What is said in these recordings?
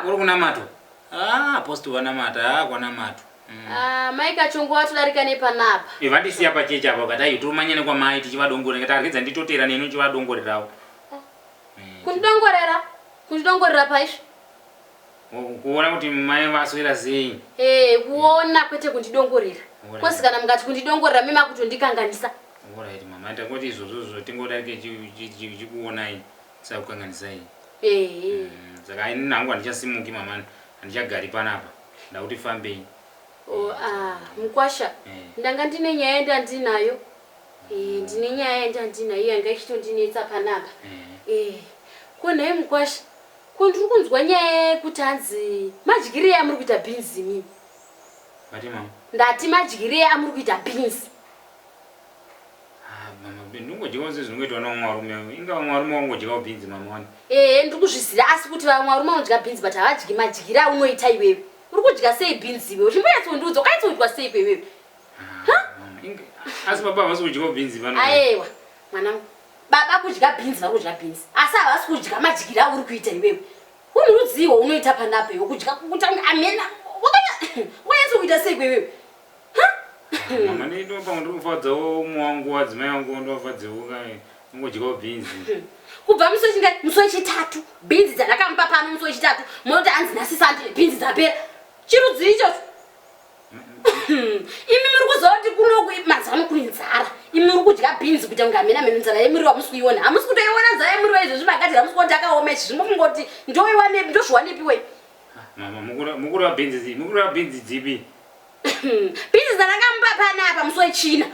Kuri kunamatwa. Ah, apostle vanamata, ah, kwanamatwa. Ah, mai Kachongo vatodarika nepanapa. Eh, vandisiya pachechi apa vakati ayi tomanya nekwamai tichivadongorera ndikati arikidza nditotera neni ndichivadongorerawo. Kundidongorera? Kundidongorera paizvi? Kuona kuti mai vaswera sei. Eh, kuona kwete kundidongorera. Kosi kana mukati kundidongorera mimi makutondikanganisa. Alright mama, ndangoti izvozvo zvo tingodarike chikuonai tisakukanganisai. Eh. Saka ini hangu handichasimuki mama, handichagari panapa. Ndakuti fambei. Oh, ah, mukwasha. Ndanga ndine nyaya yandandinayo. Eh, ndine nyaya yandandinayo yanga ichitondinetsa panapa. Eh. Ko nhai mukwasha, ko ndiri kunzwa nyaya yekuti hanzi madyirei amuri kuita beans imimi? Mati mama. Ndati madyirei amuri kuita beans. Ah, mama, ndingodyawo sezvinongoitwa nevamwe varume. Inga vamwe varume vangodyawo beans mama wani. Ehe, ndiri kuzviziva asi kuti vamwe varume vanodya beans but havadyi madyire aunoita iwewe. Uri kudya sei beans iwewe? Chimbonyatsondiudza, wakanyatsoudya sei iwewe? Ah, mama, inga asi baba havasi kudyawo beans pano. Aewa, mwanangu. Baba kudya beans vari kudya beans. Asi havasi kudya madyire auri kuita iwewe. Unhu rudzii hwaunoita panapa iwe kudya kutanga amena. Wakanyatsokuita sei iwewe? Mama ndinopa pamwe ndikufadzawo umwe wangu wadzimai wangu ndovafadzewo kai ungodyawo bhinzi. Kubva musi wechingani? Musi wechitatu. Bhinzi dzandakamupa pano musi wechitatu. Munoti hanzi nhasi Sunday bhinzi dzapera. Chirudzii ichocho? Imi muri kuziva kuti kuno mazuva kune nzara. Imi muri kudya bhinzi kuita kunge hamena mheno nzara yemuriwo hamusi kuiona. Hamusi kutoiona nzara yemuriwo izvozvi makadya hamusi kuona kuti akaoma izvi. Zvimofungoti ndoiwanepi ndozviwanepi wei? Mama mukureva bhinzi mukureva bhinzi dzipi? Bhinzi dzandakamupa panapa musi wechina.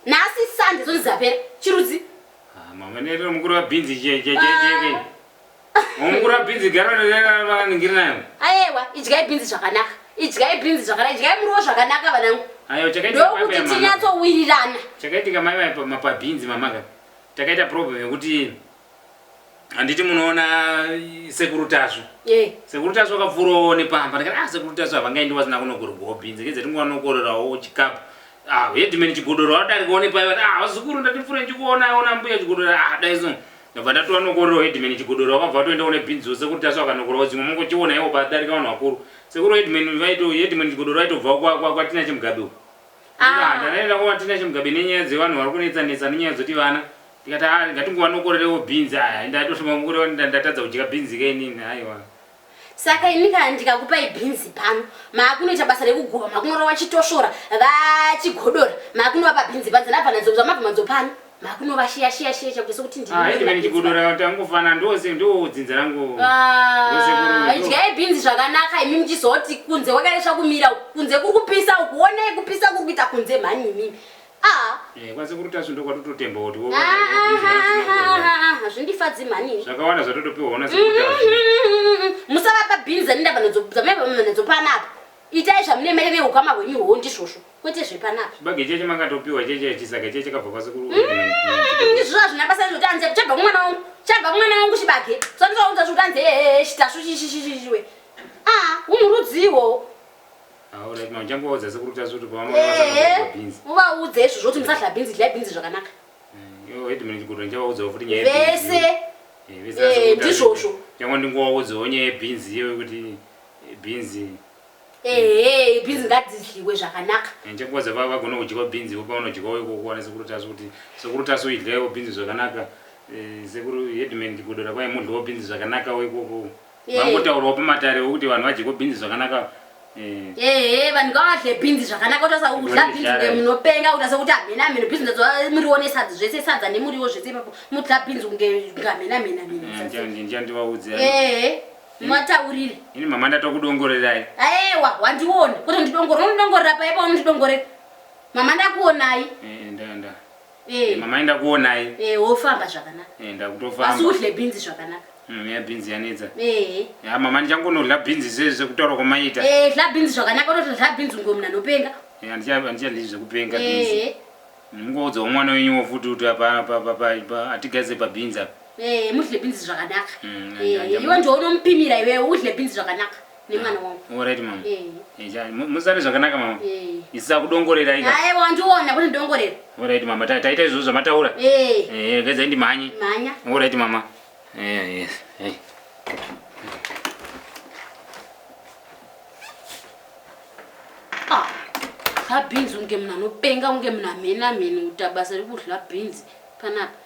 Nhasi Sunday dzonzi dzapera. Chirudzi. Ah, mama nero mukureva bhinzi che che che che. Mukura bhinzi gara vaningiri nayo. Ayewa, idyai bhinzi zvakanaka. Idyai bhinzi zvakanaka. Idyai muriwo zvakanaka vanangu. Ayo chakaitika ndokuti tinyatsowirirana. Chakaitika mai mai mapabhinzi mamaka. Takaita problem yekuti handiti munoona sekuru Tasvu. Yeah. Sekuru Tasvu akapfuurawo nepamba ndikati ah sekuru Tasvu havangaendi vasina kunokorerwawo bhinzi kedze tingowanokorerawo chikapu. Ah headman Chigodoro adarikawo nepaiva ah vazukuru ndati pfuure ndichikuona ona mbuya Chigodoro ah dai so ndabva ndatoanokorerawo headman Chigodoro vakabva vatoendawo nebhinzi sekuru Tasvu akanokorawo dzimwe mongochiona iwo padarika vanhu vakuru. Sekuru headman vaito headman Chigodoro vaitobva kwa kwa kwaTinashe Mugabe uko. Ah. Ndakaenda kwaTinashe Mugabe nenyaya dzevanhu vari kunetsa netsa nenyaya dzoti vana ndikati ah ngatingowanokorerewo bhinzi aya ndatosvika kureva ndatadza kudya bhinzi ke inini aiwa. Saka ini kana ndikakupai bhinzi pano maakunoita basa rekugova makunorova chitoshora vachigodora maakunovapa bhinzi panze ndabva nadzo zvamabva madzo pano makunova shiya shiya shiya chakuti sekuti ndini Ah, headman Chigodora tangofana ndose ndo dzinza rangu. Ah, idyai bhinzi zvakanaka imi muchizoti kunze kwakaresva kumira uku kunze kuri kupisa uku onai kupisa kuri kuita kunze mhani imimi Ah. Eh, kwasekuru Tasvu ndokwatototemba kuti wo. Ah, ah, ah, ah, hazvindifadzi mhani ini. Zvakawanda zvatotopiwa ona sekuru Tasvu. Musavapa bhinzi dzanindabva nadzo dzamaiva nadzo panapa. Itai zvamune maita neukama hwenyu hwo ndizvozvo kwete zvepanapa. Chibage cheche makatopiwa cheche chisaga cheche chakabva kwasekuru. Ndizvo hazvina basa izvo tanzi chabva kumwana wangu chabva kumwana wangu chibage. Sandisaunza zvekuti anzi eh chitasvu chichichichiwe. Ah, unhu rudziwo. Alright, mama changoudza sekuru Tasvu kuti pavanoona vasadya bhinzi. Uvaudze izvozvo kuti musadya bhinzi, dyai bhinzi zvakanaka. Yo headman Chigodora ndichavaudzawo futi nyaya yebhinzi. Vese. Vese eh, sekuru Tasvu. Ndizvozvo. Chango ndingovaudzawo nyaya yebhinzi iyoyo kuti bhinzi. Ehe, bhinzi ngadzidyiwe zvakanaka. Ndichakuudza vagona kudyiwa bhinzi ivo pavanodyiwawo ikoko wana sekuru Tasvu kuti sekuru Tasvu idyaiwo bhinzi zvakanaka. Sekuru headman Chigodora kwai mudyiwo bhinzi zvakanakawo ikoko. Vangotaurawo pamatare okuti vanhu vadyewo bhinzi zvakanaka. Ehe, vanhu ngavadye bhinzi zvakanaka kuti asakudya bhinzi kunge munopenga kuti asekuti hamena hameno bhinzi ndadzo muriwo nesadza zvese sadza nemuriwo zvese ipapo mudya bhinzi kunge hamena hamena hameno. Ndichandivaudze. Ehe, mataurire. Ini mama ndatokudongorerai. Aewa, wandiona. Kuti ndidongorera, unondidongorera paipa unondidongorera. Mama ndakuonai. Eh, nda nda. Eh. Mama ndakuonai. Eh, wofamba zvakanaka. Eh, ndakutofamba. Asi udle bhinzi zvakanaka. Ya bhinzi yanetsa. Eh. Ya mama ndichangonodla bhinzi sezvekutaura kwamaita. Eh, dla bhinzi zvakanaka unoti dla bhinzi unge munhu anopenga. Eh, handichadli zvekupenga bhinzi. Eh. Mungoudzawo mwana wenyuwo futi kuti apa apa apa apa atigeze pabhinzi apa. Eh, mudle bhinzi zvakanaka. Eh, iwe ndiwe unomupimira iwewe udle bhinzi zvakanaka nemwana wangu. Alright mama. Eh. Eh, musare zvakanaka mama. Eh. Isa kudongorera ika. Aiwa wandiona kuti ndongorera. Alright mama, taita izvozvo zvamataura. Eh. Eh, geza ndimhanye. Mhanya. Alright mama. Eh, yes. Hey. Kudya bhinzi kunge munhu anopenga kunge munhu amheni amheni kuita basa rekudya bhinzi panapa.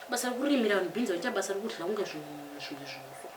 Basa rekurimira vanhu bhinzi vachiita basa rekudya kunge zvimwe zvinhu so.